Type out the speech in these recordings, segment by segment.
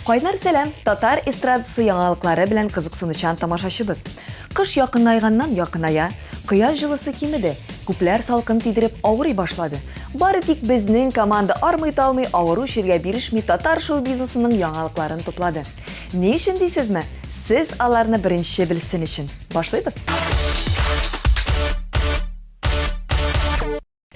Кайнар сәлам, татар эстрадасы яңалыклары белән кызыксынучан тамашачыбыз. Кыш якынайганнан якыная, кояш җылысы кимеде, күпләр салкын тидереп авырый башлады. Бары тик безнең команда армый-талмый, авыру чиргә бирешми татар шоу-бизнесының яңалыкларын туплады. Ни өчен дисезме? Сез аларны беренче белсен өчен. Башлыйбыз!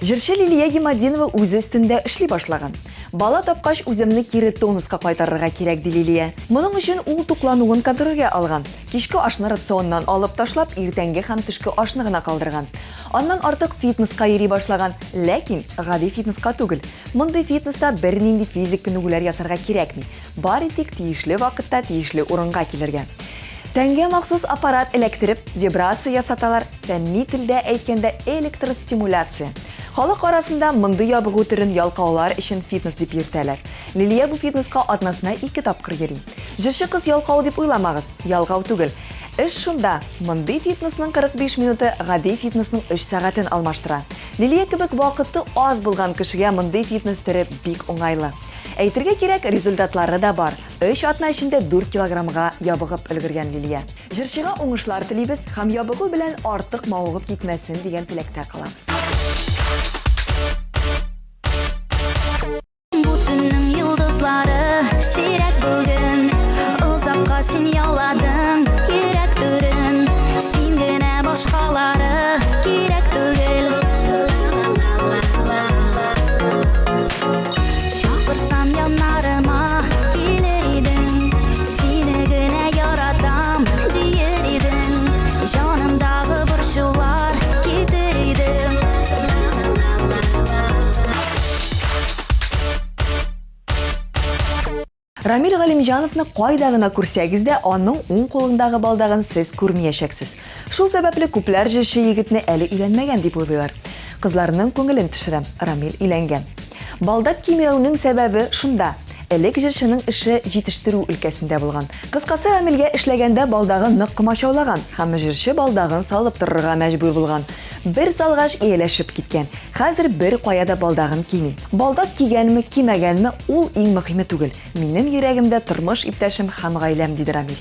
Җырчы Лилия Гиматдинова үзе өстендә эшли башлаган. Бала тапкач, үземне кире тонуска кайтарырга кирәк, ди Лилия. Моның өчен ул туклануын контрольгә алган. Кичке ашны рационнан алып ташлап, иртәнге һәм төшке ашны гына калдырган. Аннан артык фитнеска йөри башлаган. Ләкин гади фитнеска түгел. Мондый фитнеста бернинди физик күнегүләр ясарга кирәкми. Бары тик тиешле вакытта тиешле урынга килергә. Тәнгә махсус аппарат эләктереп, вибрация ясаталар, фәнни телдә әйткәндә, электростимуляция. Халык арасында мондый ябыгу төрен ялкаулар өчен фитнес дип йөртәләр. Лилия бу фитнеска атнасына ике тапкыр йөри. Җырчы кыз ялкау дип уйламагыз, ялкау түгел. Эш шунда, мондый фитнесның 45 минуты гади фитнесның өч сәгатен алмаштыра. Лилия кебек вакыты аз булган кешегә мондый фитнес төре бик уңайлы. Әйтергә кирәк, результатлары да бар, өч атна эчендә дүрт килограммга ябыгып өлгергән Лилия. Җырчыга уңышлар телибез һәм ябыгу белән артык мавыгып китмәсен дигән теләктә калабыз. Бу төннең йолдызлары сирәк бүген. Озакка син яуладың йөрәк түрен. Син генә башкалары кирәк түгел. Чакырсам яннарыма килер идең. Сине генә яратам диер идең. Җанымдагы борчулар китер иде. Рамил Галимҗановны кайда гына күрсәгез дә, аның уң кулындагы балдагын сез күрмиячәксез. Шул сәбәпле күпләр җырчы егетне әле өйләнмәгән дип уйлыйлар. Кызларның күңелен төшерәм, Рамил өйләнгән. Балдак кимәүнең сәбәбе шунда. Элек җырчының эше җитештерү өлкәсендә булган. Кыскасы, Рамилгә эшләгәндә балдагы нык комачаулаган һәм җырчы балдагын салып торырга мәҗбүр булган. Бер салгач, ияләшеп киткән. Хәзер беркая да балдагын кими. Балдак кигәнме, кимәгәнме, ул иң мөһиме түгел. Минем йөрәгемдә тормыш иптәшем һәм гаиләм, диде Рамил.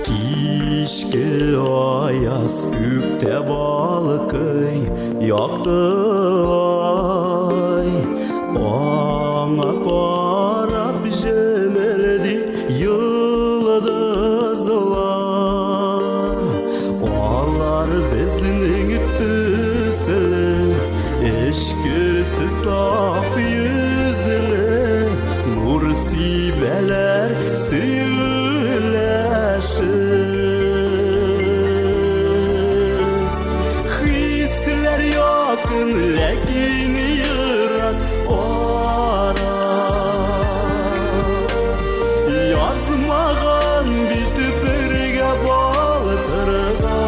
Кичке аяз күктә балкый якты ай. Аңа карап җемелди йолдызлар. Алар безнең төсле, эчкерсез саф йөзле, нур сибәләр сөйләшеп. Хисләр якын, ләкин ерак ара. Язмаган бит бергә балкырга.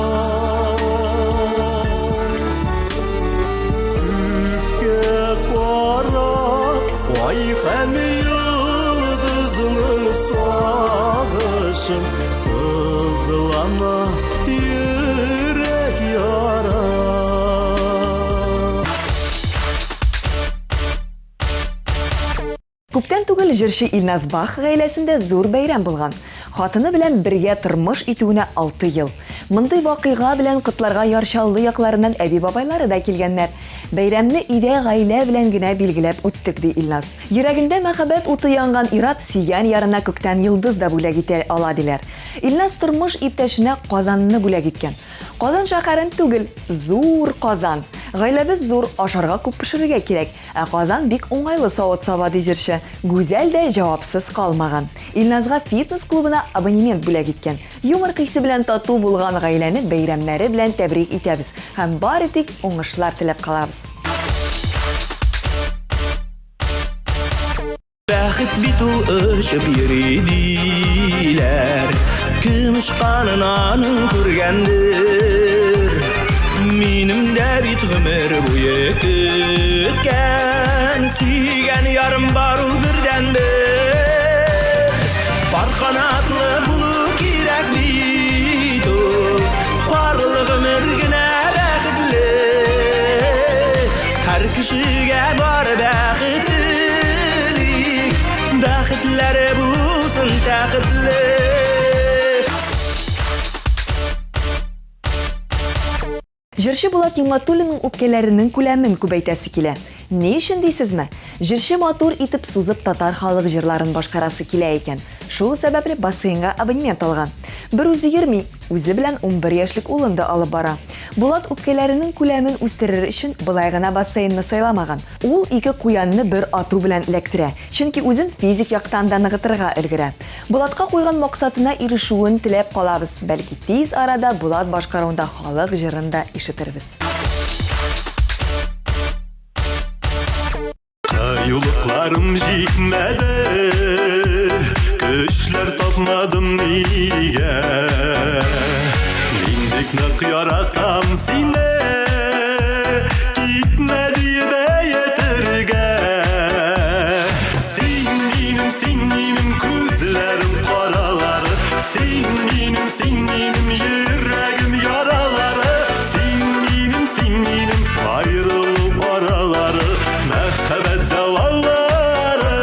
Күккә карап, ай һәм йолдызның сагышын сызлана йөрәк яра. Күптән түгел җырчы Илназ Бах гаиләсендә зур бәйрәм булган. Хатыны белән бергә тормыш итүенә алты ел. Мондый вакыйга белән котларга Яр Чаллы якларыннан әби-бабайлары да килгәннәр. Бәйрәмне өйдә гаилә белән генә билгеләп үттек, ди Илназ. Йөрәгендә мәхәббәт уты янган ир-ат сөйгән ярына күктән йолдыз да бүләк итә ала, диләр. Илназ тормыш иптәшенә Казанны бүләк иткән. Казан шәһәрен түгел, зур Казан! Гаиләбез зур, ашарга күп пешерергә кирәк. Ә казан бик уңайлы савыт-саба, ди җырчы. Гүзәл дә җавапсыз калмаган. Илназга фитнес клубына абонемент бүләк иткән. Юмор хисе белән тату булган гаиләне бәйрәмнәре белән тәбрик итәбез һәм бары тик уңышлар теләп калабыз. Бәхет бит ул очып йөри диләр. Кем очканын аның күргәндер. Минем дә бит гомер буе көткән сөйгән ярым бар ул бердәнбер. Пар канатлы булу кирәк бит ул. Парлы гомер генә бәхетле. Һәр кешегә бар бәхете. бәхетле. Җырчы Булат Нигъмәтуллинның үпкәләренең күләмен күбәйтәсе килә. Ни өчен дисезме? Җырчы матур итеп сузып татар халык җырларын башкарасы килә икән. Шул сәбәпле бассейнга абонемент алган. Бер үзе йөрми, үзе белән 11 яшьлек улын да алып бара. Булат үпкәләренең күләмен үстерер өчен болай гына бассейнны сайламаган. Ул ике куянны бер ату белән эләктерә, чөнки үзен физик яктан да ныгытырга өлгерә. Булатка куйган максатына ирешүен теләп калабыз, бәлки тиз арада Булат башкаруында халык җырын да ишетербез. Кыюлыкларым җитмәде, көчләр тапмадым нигә? Мин бик нык яратам сине, китмә диеп әйтергә. Син минем, син минем күзләрем каралары, син минем, син минем йөрәгем яралары, син минем, син минем аерылу аралары, мәхәббәт дәвалары.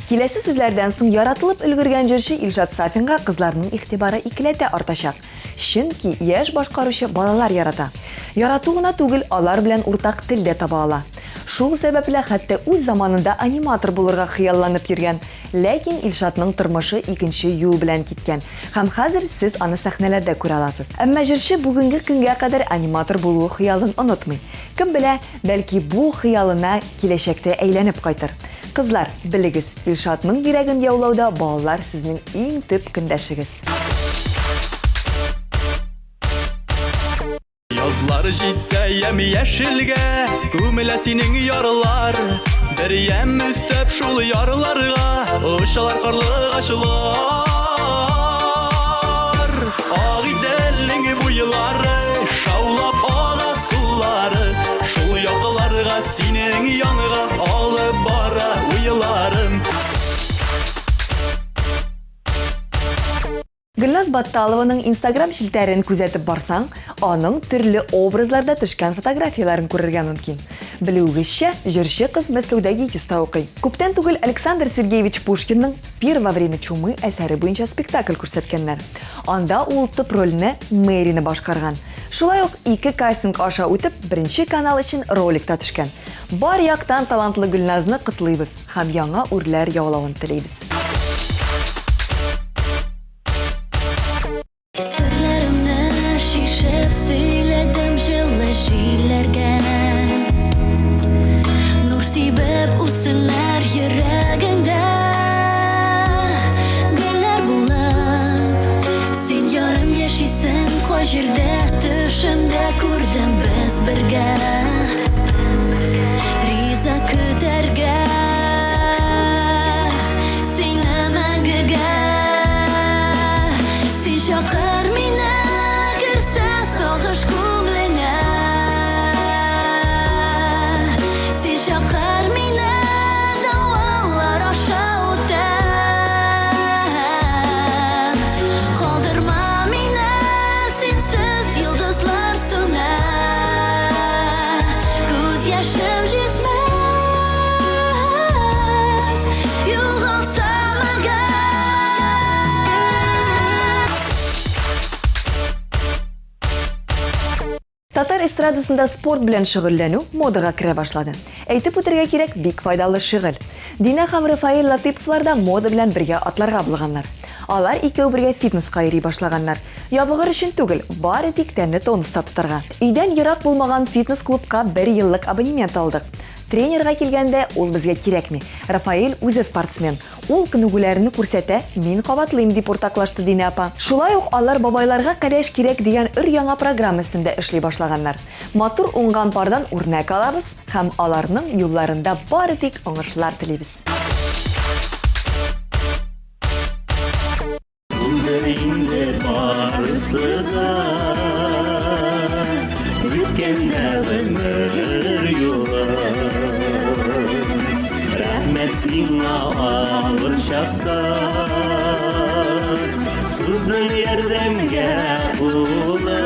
Киләсе сүзләрдән соң яратылып өлгергән җырчы Илшат Сафинга кызларның игътибары икеләтә артачак. Чөнки яшь башкаручы балалар ярата. Ярату гына түгел, алар белән уртак тел дә таба ала. Шул сәбәпле хәтта үз заманында аниматор булырга хыялланып йөргән. Ләкин Илшатның тормышы икенче юл белән киткән. Һәм хәзер сез аны сәхнәләрдә күрә аласыз. Әмма җырчы бүгенге көнгә кадәр аниматор булуы хыялын онытмый. Кем белә, бәлки бу хыялына киләчәктә әйләнеп кайтыр. Кызлар, белегез, Илшатның йөрәген яулауда балалар сезнең иң төп көндәшегез. Язлар җитсә ямь-яшелгә күмелә синең ярлар. Бер ямь өстәп шул ярларга очалар карлыгачлар. Агыйделнең буйлары шаулап ага сулары, шул якларга синең янга алып бара уйларым. Гөлназ Батталованың Инстаграм челтәрен күзәтеп барсаң, аның төрле образларда төшкән фотографияләрен күрергә мөмкин. Белүегезчә, җырчы кыз Мәскәүдә ГИТИСта укый. Күптән түгел Александр Сергеевич Пушкинның Пир во время чумы әсәре буенча спектакль күрсәткәннәр. Анда ул төп рольне Мэрины башкарган. Шулай ук ике кастинг аша үтеп, Беренче канал өчен ролик та төшкән. Бар яктан талантлы Гөлназны котлыйбыз һәм яңа үрләр яулавын телибез. Серләремне чишеп сөйләдем җылы җилләргә. Нур сибеп үссеннәр йөрәгеңдә. Гөлләр булып, син ярым яшисең кай җирдә, төшемдә күрдем без бергә. Риза көтәргә сине мәңгегә. Син чакыр мине, керсә сагыш күңелеңә. Син чакыр мине, давыллар аша үтәм. Калдырма мине, синсез йолдызлар сүнә. Күз яшем җитмәс, югалсам әгәр. Татар эстрадасында спорт белән шөгыльләнү модага керә башлады. Әйтеп үтәргә кирәк, бик файдалы шөгыль. Динә һәм Рафаэль Латыйповлар да мода белән бергә атларга булганнар. Алар икәү бергә фитнеска йөри башлаганнар. Ябыгыр өчен түгел, бары тик тәнне тонуста тотарга. Өйдән ерак булмаган фитнес-клубка бер еллык абонемент алдык. Тренерга килгәндә, ул безгә кирәкми. Рафаэль үзе спортсмен. Ул күнегүләрне күрсәтә, мин кабатлыйм, дип уртаклашты Динә апа. Шулай ук алар бабайларга кәләш кирәк дигән өр-яңа программа өстендә эшли башлаганнар. Матур уңган пардан үрнәк алабыз һәм аларның юлларында бары тик уңышлар телибез. Булды инде барысы да, үткәндә гомер юлы. Рәхмәт сиңа авыр чакта, суздың ярдәмгә кулың.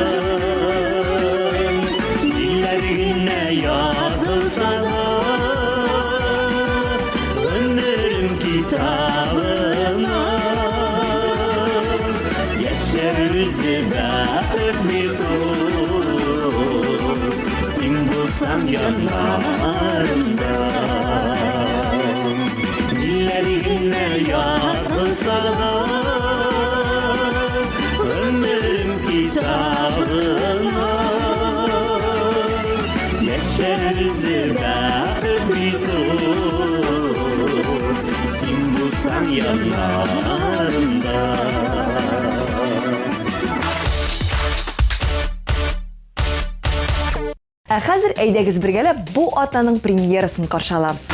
Дилләр генә язылса да, китабына. Яшәр үзе бәхет бит ул, син булсаң яннарымда. Ниләр генә язылса да, гомерем китабына. Яшәр үзе бәхет бит ул, син булсаң яннарымда. Ә хәзер әйдәгез бергәләп бу атнаның премьерасын каршы алабыз.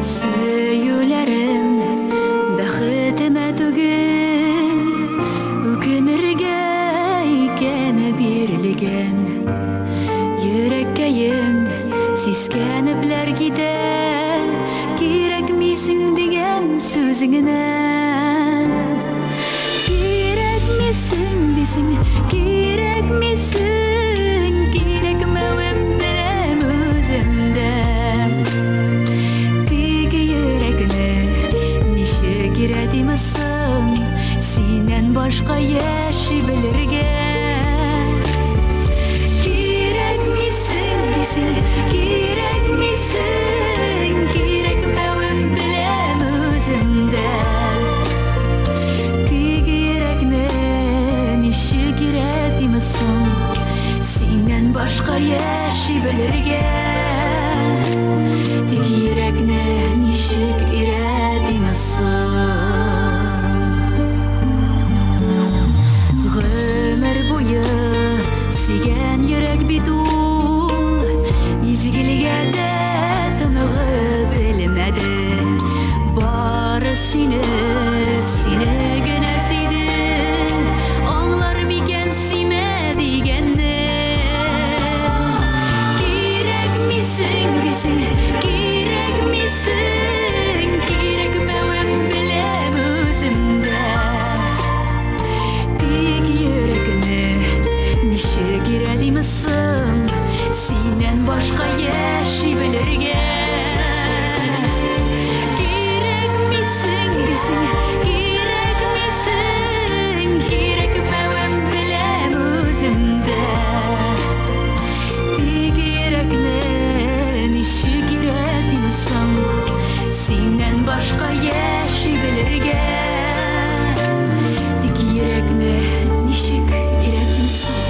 Сөюләрем бәхетемә түгел, үкенергә икән бирелгән. Йөрәккәем сискәнепләр китә, кирәкмисең дигән сүзеңнән. Кирәкмисең дисең, кирәкмисең, кирәкмәвем беләм үзем дә. Тик йөрәкне ничек өйрәтим соң, синнән башка яши белергә. Кирәкмисең дисең, кирәкмисең, кирәкмәвем беләм үзем дә. Тик йөрәкне ничек өйрәтим соң, синнән башка яши белергә. Тик йөрәкне ничек өйрәтим соң. Гомер буе сөйгән йөрәк бит ул, изгелгә дә тыныгы белмәде. Бары сине, сине генә сөйде, аңлар микән сөймә дигәнне. Кирәкмисең дисең, кирәкмисең, кирәкмәвем беләм үзем дә. Тик йөрәкне ничек өйрәтим соң, синнән башка яши белергә. Кирәкмисең дисең, кирәкмисең, кирәкмәвем беләм үзем дә. Тик йөрәкне ничек өйрәтим соң, синнән башка яши белергә. Тик йөрәкне ничек өйрәтим соң.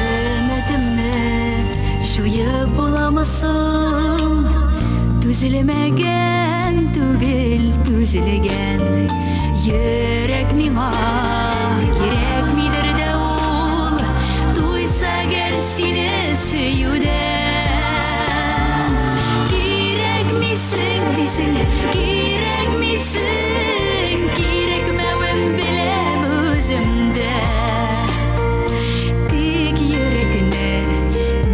Өметемне җуеп буламы соң? Түзелмәгән түгел, түзелгән. Йөрәк миңа кирәкмидер дә ул, туйса әгәр сине сөюдән. Кирәкмисең дисең, кирәкмисең, кирәкмәвем беләм үзем дә. Тик йөрәкне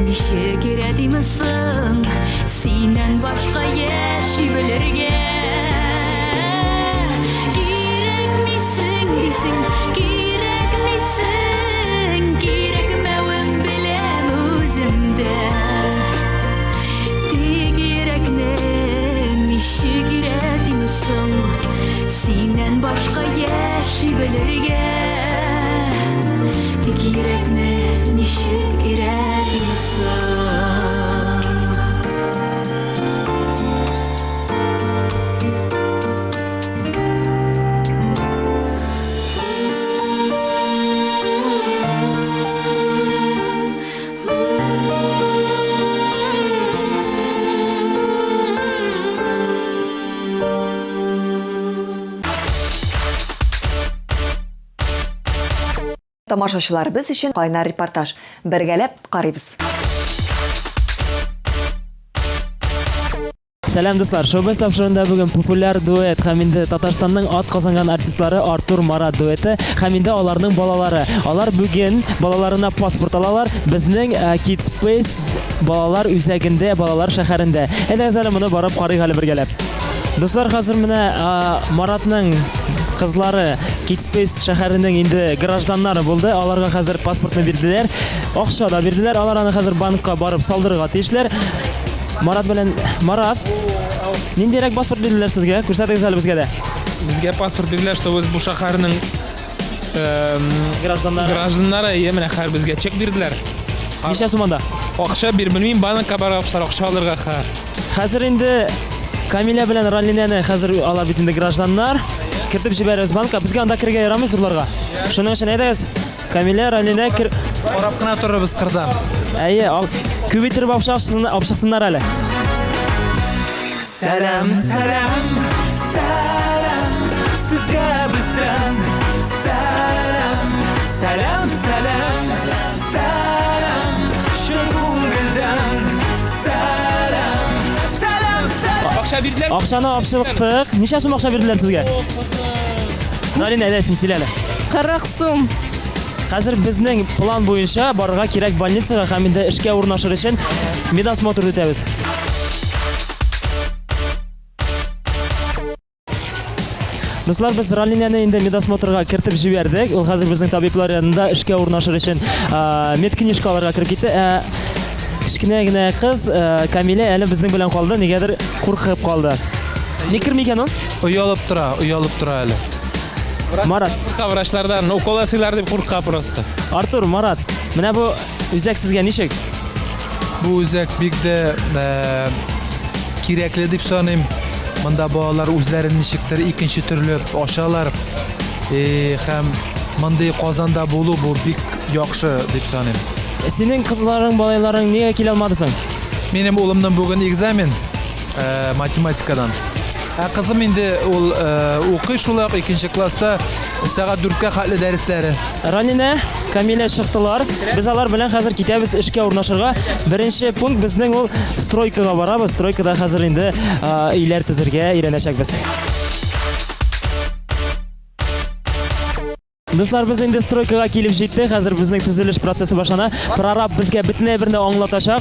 ничек өйрәтим соң, синнән башка яши белергә. Кирәкмисең дисең, кирәкмисең, кирәкмәвем беләм үзем дә. Тик йөрәкне ничек өйрәтим соң, синнән башка яши белергә. Тик йөрәкне ничек өйрәтим соң. Тамашачыларыбыз өчен кайнар репортаж. Бергәләп карыйбыз. Сәлам, дуслар! Шоу-без тапшыруында бүген популяр дуэт һәм инде Татарстанның ат казанган артистлары Артур Марат дуэты һәм инде аларның балалары. Алар бүген балаларына паспорт алалар безнең э, Kids Space балалар үзәгендә, балалар шәһәрендә. Әйдәгез әле моны барып карыйк әле бергәләп. Дуслар, хәзер менә Маратның кызлары Kids Space шәһәренең инде гражданнары булды. Аларга хәзер паспортны бирделәр. Акча да бирделәр. Алар аны хәзер банкка барып салдырырга тиешләр. Марат белән Марат, ниндирәк паспорт бирделәр сезгә? Күрсәтегез әле безгә дә. Безгә паспорт бирделәр, что без бу шәһәрнең гражданнары. Гражданнары, иә, менә хәр безгә чек бирделәр. Ничә сум анда? Акча бир, белмим, банкка барып акча алырга хәр. Хәзер инде Камилә белән Ралинәне хәзер алар бит инде гражданнар. Кертеп җибәрәбез банкка. Безгә анда керергә ярамый зурларга. Шуның өчен әйдәгез, Камилә, Ралинә кер... Карап кына торырбыз кырда. Әйе, ал... күп иттереп акча алып әле. Сәлам, сәлам, сәлам, сезгә бездән. Сәлам, сәлам, сәлам, сәлам, чын күңелдән. Сәлам, сәлам, сәлам. Акча бирделәр. Акчаны алып чыктык. Ничә сум акча бирделәр сезгә? Ралинә, әйдә син сөйлә әле. 40 сум. Хәзер безнең план буенча барырга кирәк больницага һәм инде эшкә урнашыр өчен медосмотр үтәбез. Дуслар, без Ралинәне инде медосмотрга кертеп җибәрдек. Ул хәзер безнең табиблар янында эшкә урнашыр өчен медкнижка алырга кереп китте. Ә кечкенә генә кыз Камилә әле безнең белән калды, нигәдер куркып калды. Ник керми икән ул? Оялып тора, оялып тора әле. Марат. Курка врачлардан, укол ясыйлар дип курка просто. Артур, Марат, менә бу үзәк сезгә ничек? Бу үзәк бик дә э, кирәкле дип саныйм. Монда балалар үзләрен ничектер икенче төрле ачалар. Э, һәм мондый Казанда булу бу бик яхшы дип саныйм. Синең кызларың, балайларың нигә килә алмады соң? Минем улымның бүген экзамен э, математикадан. Ә кызым инде ул э, укый шулай ук икенче класста сәгать дүрткә хәтле дәресләре. Ранинә, Камилә чыктылар. Без алар белән хәзер китәбез эшкә урнашырга. Беренче пункт безнең ул стройкага барабыз. Стройкада хәзер инде э, өйләр төзергә өйрәнәчәкбез. Дуслар, без инде стройкага килеп җиттек. Хәзер безнең төзелеш процессы башлана. Прораб безгә бөтенләй берне аңлатачак.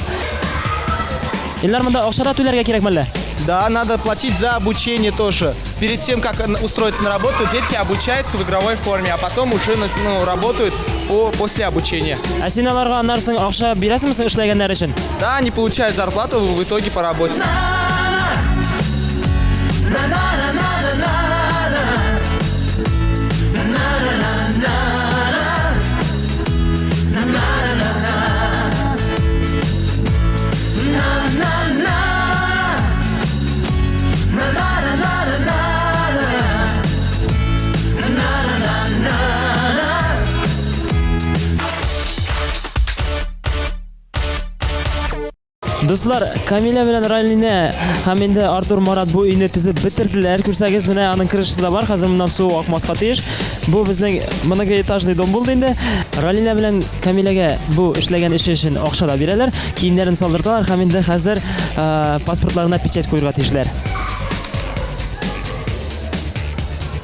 Илнар, монда акча да түләргә кирәк мәллә? Да, надо платить за обучение тоже. Перед тем, как устроиться на работу, дети обучаются в игровой форме, а потом уже ну, работают после обучения. Ә син аларга аннан соң акча бирәсеңме соң эшләгәннәр өчен? Да, они получают зарплату в итоге по работе. Дуслар, Камилә белән Ралинә һәм инде Артур Марат бу өйне төзеп бетерделәр. Күрсәгез, менә аның крышасы да бар. Хәзер моннан су акмаска тиеш. Бу безнең многоэтажный дом булды инде. Ралинә белән Камиләгә бу эшләгән эше өчен акча да бирәләр, киемнәрен салдырталар һәм инде хәзер э, паспортларына печать куерга тиешләр.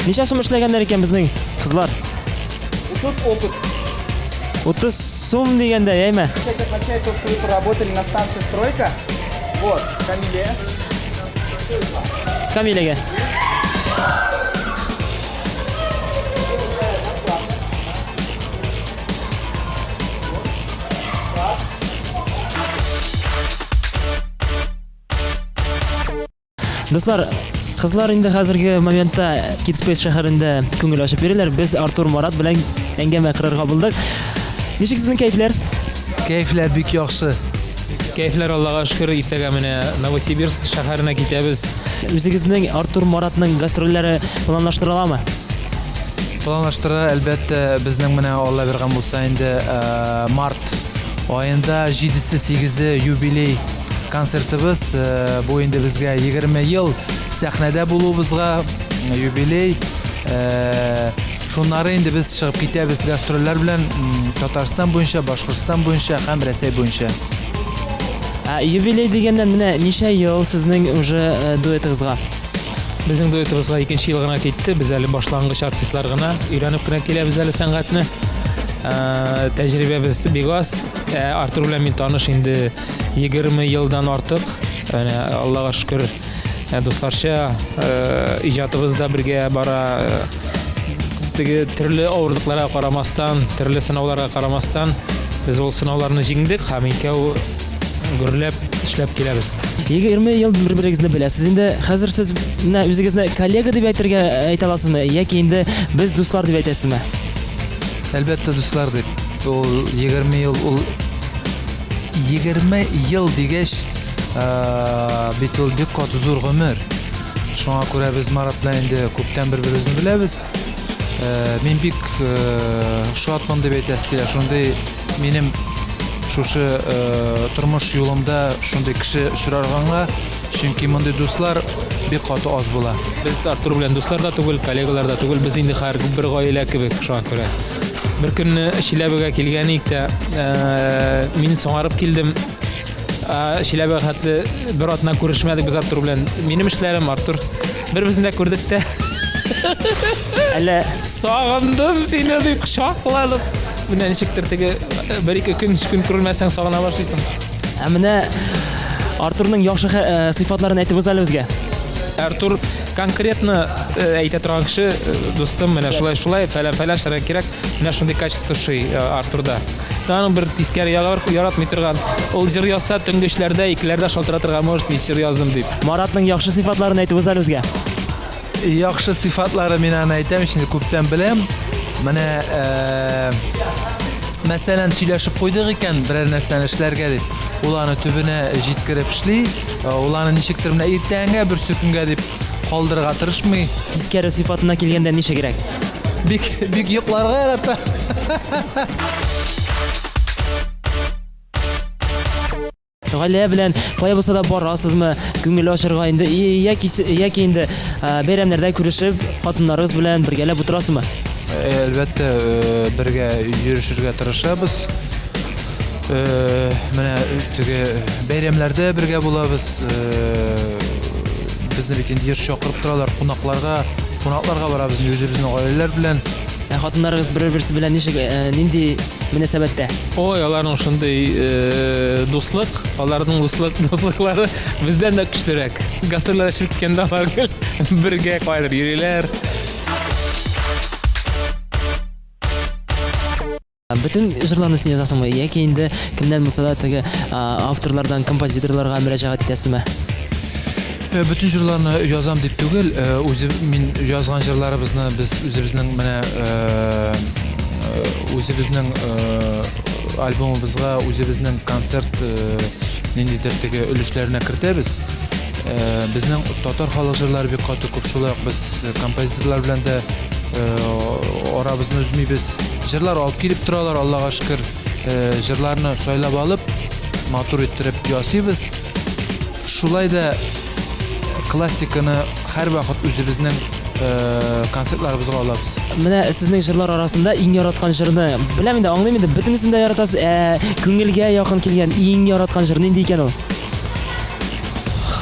Ничә сум эшләгәннәр икән безнең кызлар? 30 опыт. 30 сум дигәндә, әйме? Это означает то, что вы проработали на станции «Стройка». Вот, Камиле. Камиләгә. Дуслар, кызлар инде хәзерге моментта Kidspace шәһәрендә күңел ачып йөриләр. Без Артур Марат белән әңгәмә кырырга булдык. Ничек сезнең кәефләр? Кәефләр бик яхшы. Кәефләр Аллага шөкер, иртәгә менә Новосибирск шәһәренә китәбез. Үзегезнең Артур Маратның гастрольләре планлаштырыламы? Планлаштыра, әлбәттә, безнең менә Алла биргән булса инде э, март аенда 7-се 8-е юбилей концертыбыз. Э, бу инде безгә 20 ел сәхнәдә булуыбызга юбилей. Э, Шуннары инде без чыгып китәбез гастрольләр белән Татарстан буенча, Башкортстан буенча һәм Рәсәй буенча. Ә юбилей дигәннән менә ничә ел сезнең уже э, дуэтыгызга? Безнең дуэтыбызга икенче ел гына китте. Без әле башлангыч артистлар гына, өйрәнеп кенә киләбез әле сәнгатьне. Э, тәҗрибәбез бик аз. Ә Артур белән мин таныш инде 20 елдан артык. Менә Аллага шөкер, э, дусларча э, иҗатыбыз да бергә бара. Э, теге төрле авырлыкларга карамастан, төрле сынауларга карамастан, без ул сынауларны җиңдек һәм икәү гөрләп эшләп киләбез. 20 ел бер-берегезне беләсез. Инде хәзер сез менә үзегезне коллега дип әйтергә әйтә аласызмы яки инде без дуслар дип әйтәсезме? Әлбәттә, дуслар дип. Ул 20 ел, ул 20 ел дигәч, бит ул бик каты зур гомер. Шуңа күрә без Марат белән инде күптән бер-беребезне беләбез. Мин бик шатмын дип әйтәсе килә. Шундый минем шушы тормыш юлымда шундый кеше очрарганга, чөнки мондый дуслар бик каты аз була. Без Артур белән дуслар да түгел, коллегалар да түгел, без инде хәзер бер гаилә кебек, шуңа күрә. Бер көнне Чиләбегә килгән идек тә, мин соңарып килдем. Чиләбегә хәтле бер атна күрешмәдек без Артур белән. Минем эшләрем, Артур. Бер-беребезне дә күрдек тә. Әллә сагындым сине дип кочакланып. Менә ничектер теге бер-ике көн, өч көн күрмәсәң сагына башлыйсың. Ә менә Артурның яхшы сыйфатларын әйтеп уз әле безгә. Артур конкретно әйтә торган кеше, дустым, менә шулай шулай, фәлән фәлән эшләргә кирәк. Менә шундый качество ошый Артурда. Аның бер тискәре ягы бар, яратмый торган. Ул җыр язса, төнге өчләрдә, икеләрдә шалтыратырга может, мин җыр яздым дип. Маратның яхшы сыйфатларын әйтеп уз әле безгә. Яхшы сыйфатлары мин аны әйтәм, чөнки күптән беләм. Менә, мәсәлән, сөйләшеп куйдык икән, берәр нәрсәне эшләргә дип, ул аны төбенә җиткереп эшли, ул аны ничектер менә иртәнгә, берсе көнгә дип калдырырга тырышмый. Тискәре сыйфатына килгәндә ничегрәк? Бик, бик йокларга ярата. Гаилә белән кая булса да барасызмы, күңел ачырга инде, яки, яки инде бәйрәмнәрдә күрешеп, хатыннарыгыз белән бергәләп утырасызмы? Әлбәттә, бергә йөрешергә тырышабыз. Менә теге бәйрәмнәрдә бергә булабыз. Безне бит инде еш чакырып торалар кунакларга. Кунакларга барабыз инде үзебезнең гаиләләр белән. Ә хатыннарыгыз бер-берсе белән ничек, э, нинди мөнәсәбәттә? Ой, аларның шундый э, дуслык, аларның дуслык, дуслыклары бездән дә көчлерәк. Гастрольләр эчеп киткәндә алар гел бергә кайдыр йөриләр. Бөтен җырларны син язасыңмы яки инде кемнән булса да теге авторлардан, композиторларга мөрәҗәгать итәсеңме? Э, бөтен җырларны язам дип түгел, э, үзе мин язган җырларыбызны без үзебезнең менә э, үзебезнең альбомыбызга, үзебезнең концерт ниндидер теге өлешләренә кертәбез. Безнең татар халык җырлары бик каты күп, шулай ук без композиторлар белән дә арабызны өзмибез. Җырлар алып килеп торалар, Аллага шөкер. Җырларны сайлап алып, матур иттереп ясыйбыз. Шулай да классиканы һәрвакыт үзебезнең концертларыбызга алабыз. Менә сезнең җырлар арасында иң яраткан җырны беләм инде, аңлыйм инде, бөтенесен дә яратасыз. Ә күңелгә якын килгән иң яраткан җыр нинди икән ул?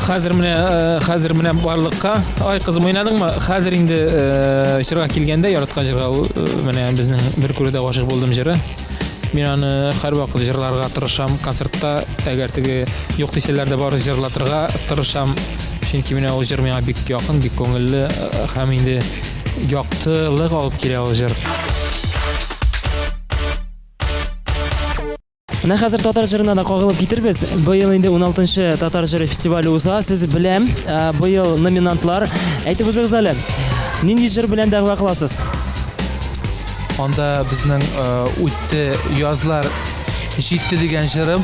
Хәзер менә э, хәзер менә барлыкка. Ай, кызым, уйнадыңмы? Хәзер инде э, җырга килгәндә яраткан җырга ул э, менә безнең бер күрүдә гашыйк булдым җыры. Мин аны һәрвакыт җырларга тырышам концертта, әгәр теге юк дисәләр дә бары җырлатырга тырышам. Чөнки менә ул җыр миңа бик якын, бик күңелле һәм инде яктылык алып килә ул җыр. Менә хәзер татар җырына да кагылып китербез. Быел инде 16-нчы татар җыры фестивале уза. Сез беләм, э, быел номинантлар. Әйтеп узыгыз әле. Нинди җыр белән дәгъва кыласыз? Анда безнең э, үтте язлар җитте дигән җырым.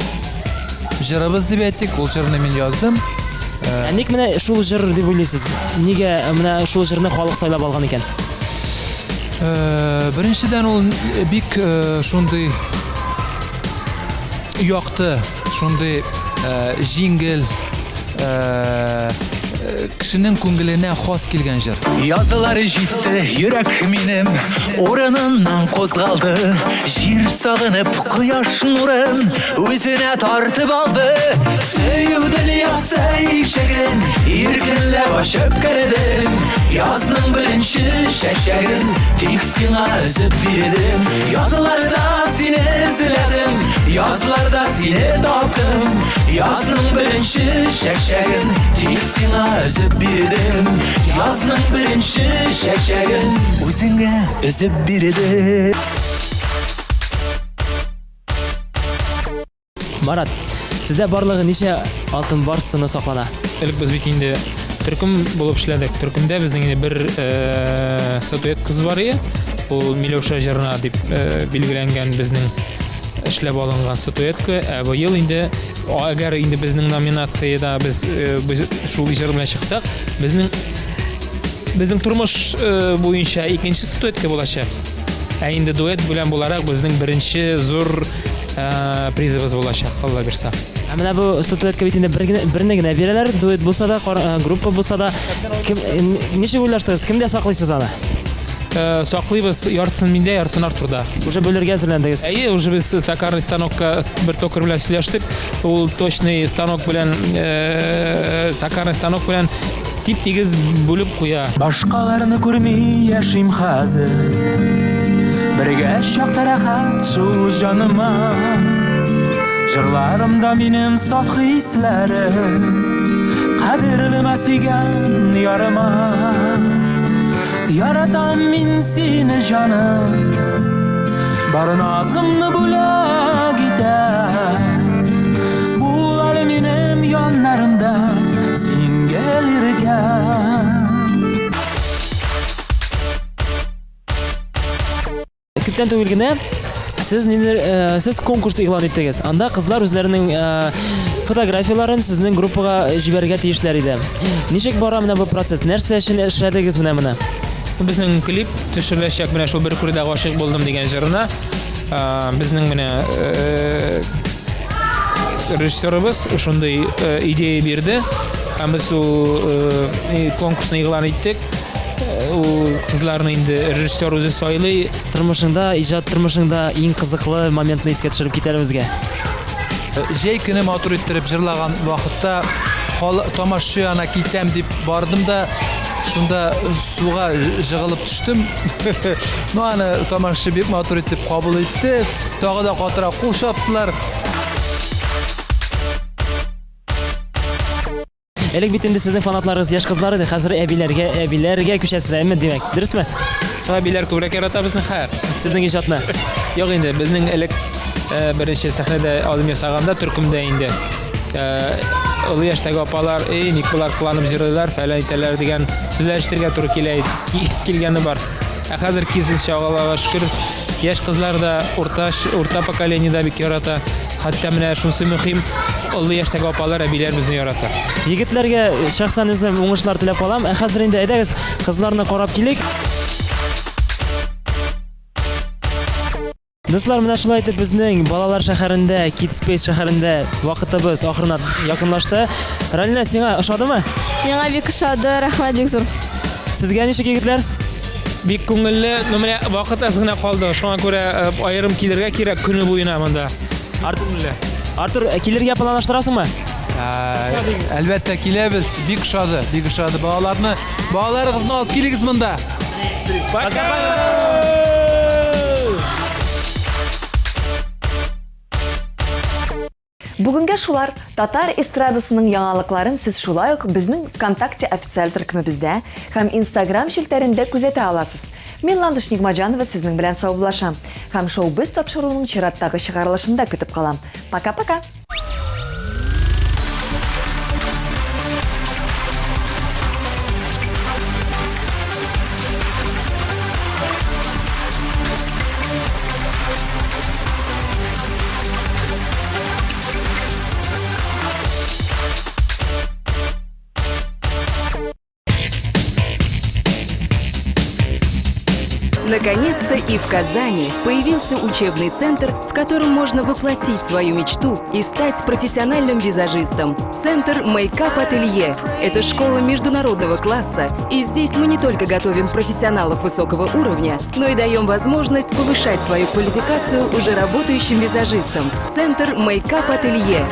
Җырыбыз дип әйтик, ул җырны мин яздым. Ә ник менә шул җыр дип уйлыйсыз? Нигә менә шул җырны халык сайлап алган икән? Э, беренчедән ул бик э, шундый якты, шундый э, җиңел, кешенең күңеленә хас килгән җыр. Язлар җитте, йөрәк минем урыныннан кузгалды. Җир сагынып, кояш нурын үзенә тартып алды. Сөю дөньясы ишеген иркенләп ачып кердем. Язның беренче чәчәген тик сиңа өзеп бирдем. Язларда сине эзләдем, язларда сине таптым. Язның беренче чәчәген тик сиңа өзеп бирдем. Язның беренче чәчәген үзеңә өзеп бирдем. Марат, сездә барлыгы ничә алтын барс сыны саклана? Элек без бит инде төркем булып эшләдек. Төркемдә безнең инде бер э, статуэткабыз бар иде. Ул Миләүшә җырына дип э, билгеләнгән безнең эшләп алынган статуэтка. Ә быел инде әгәр инде безнең номинациядә без, э, без шул җыр белән чыксак, безнең безнең тормыш э, буенча икенче статуэтка булачак. Ә инде дуэт белән буларак безнең беренче зур э, призыбыз булачак, Алла бирса. Ә менә бу статуэтка бит инде бер генә, берне генә бирәләр, дуэт булса да, кар, э, группа булса да. Кем, э, ничек уйлаштыгыз, кемдә саклыйсыз аны? Э, саклыйбыз, яртысын миндә, яртысын Артурда. Уже бүлергә әзерләндегез? Әйе, уже без токарный станокка бер токарь белән сөйләштек. Ул точный станок белән, э, токарный станок белән тип-тигез бүлеп куя. Башкаларны күрми яшим хәзер. Бергә чакта рәхәт шул җаныма. Җырларымда минем саф хисләрем. Кадерлемә сөйгән ярыма. Яратам мин сине, җаным. Бар назымны бүләк итәм. Бул әле минем яннарымда, син гел иркәм. Күптән түгел генә сез ниндидер, э, сез конкурс игълан иттегез. Анда кызлар үзләренең э, фотографияләрен сезнең группага җибәрергә тиешләр иде. Ничек бара менә бу процесс? Нәрсә өчен эшләдегез менә моны? Безнең клип төшереләчәк менә шул бер күрүдә гашыйк булдым дигән җырына. Э, безнең менә э, режиссерыбыз шундый э, идея бирде. Һәм без ул э, конкурсны игълан иттек. Ул кызларны инде режиссер үзе сайлый. Тормышыңда, иҗат тормышыңда иң кызыклы моментны искә төшереп кит әле безгә. Җәй көне матур иттереп җырлаган вакытта тамашчы янына китәм дип бардым да, шунда суга жыгылып төштем. Ну, аны тамашчы бик матур итеп кабул итте. Тагы да катырак кул чаптылар. Элек бит инде сезнең фанатларыгыз яшь кызлар иде, хәзер әбиләргә, әбиләргә күчәсез, әйме, димәк, дөресме? Әбиләр күбрәк ярата безне хәер. Сезнең иҗатны. Юк инде, безнең элек э, беренче сәхнәдә адым ясаганда төркемдә инде э, олы яшьтәге апалар, эй, ник болар кыланып җырлыйлар, фәлән итәләр дигән сүзләр ишетергә туры килә, килгәне бар. Ә хәзер киресенчә, Аллага шөкер, яшь кызлар да, урта, урта поколение да бик ярата. Хәтта менә шунысы мөһим, олы яшьтәге апалар, әбиләр безне ярата. Егетләргә шәхсән үзем уңышлар теләп калам. Ә хәзер инде әйдәгез, кызларны карап килик. Дуслар, менә шулай итеп безнең балалар шәһәрендә, Kids Space шәһәрендә вакытыбыз ахырына якынлашты. Ралина, сиңа ошадымы? Миңа бик ошады, рәхмәт бик зур. Сезгә ничек, егетләр? Бик күңелле, но менә вакыт аз гына калды, шуңа күрә э, аерым килергә кирәк көне буена монда. Артур, Артур, э, килергә планлаштырасыңмы? Әлбәттә киләбез, бик ошады, бик ошады. Балаларны, балаларыгызны алып килегез монда. Пока! Бүгенгә шулар. Татар эстрадасының яңалыкларын сез шулай ук безнең ВКонтакте официаль төркемебездә һәм Инстаграм челтәрендә күзәтә аласыз. Мин Ландыш Нигмаҗанова сезнең белән саубуллашам һәм Шоу-биз тапшыруының чираттагы чыгарылышында көтеп калам. Пока-пока! Наконец-то и в Казани появился учебный центр, в котором можно воплотить свою мечту и стать профессиональным визажистом. Центр Makeup Ателье – это школа международного класса, и здесь мы не только готовим профессионалов высокого уровня, но и даем возможность повышать свою квалификацию уже работающим визажистам. Центр Makeup Ателье.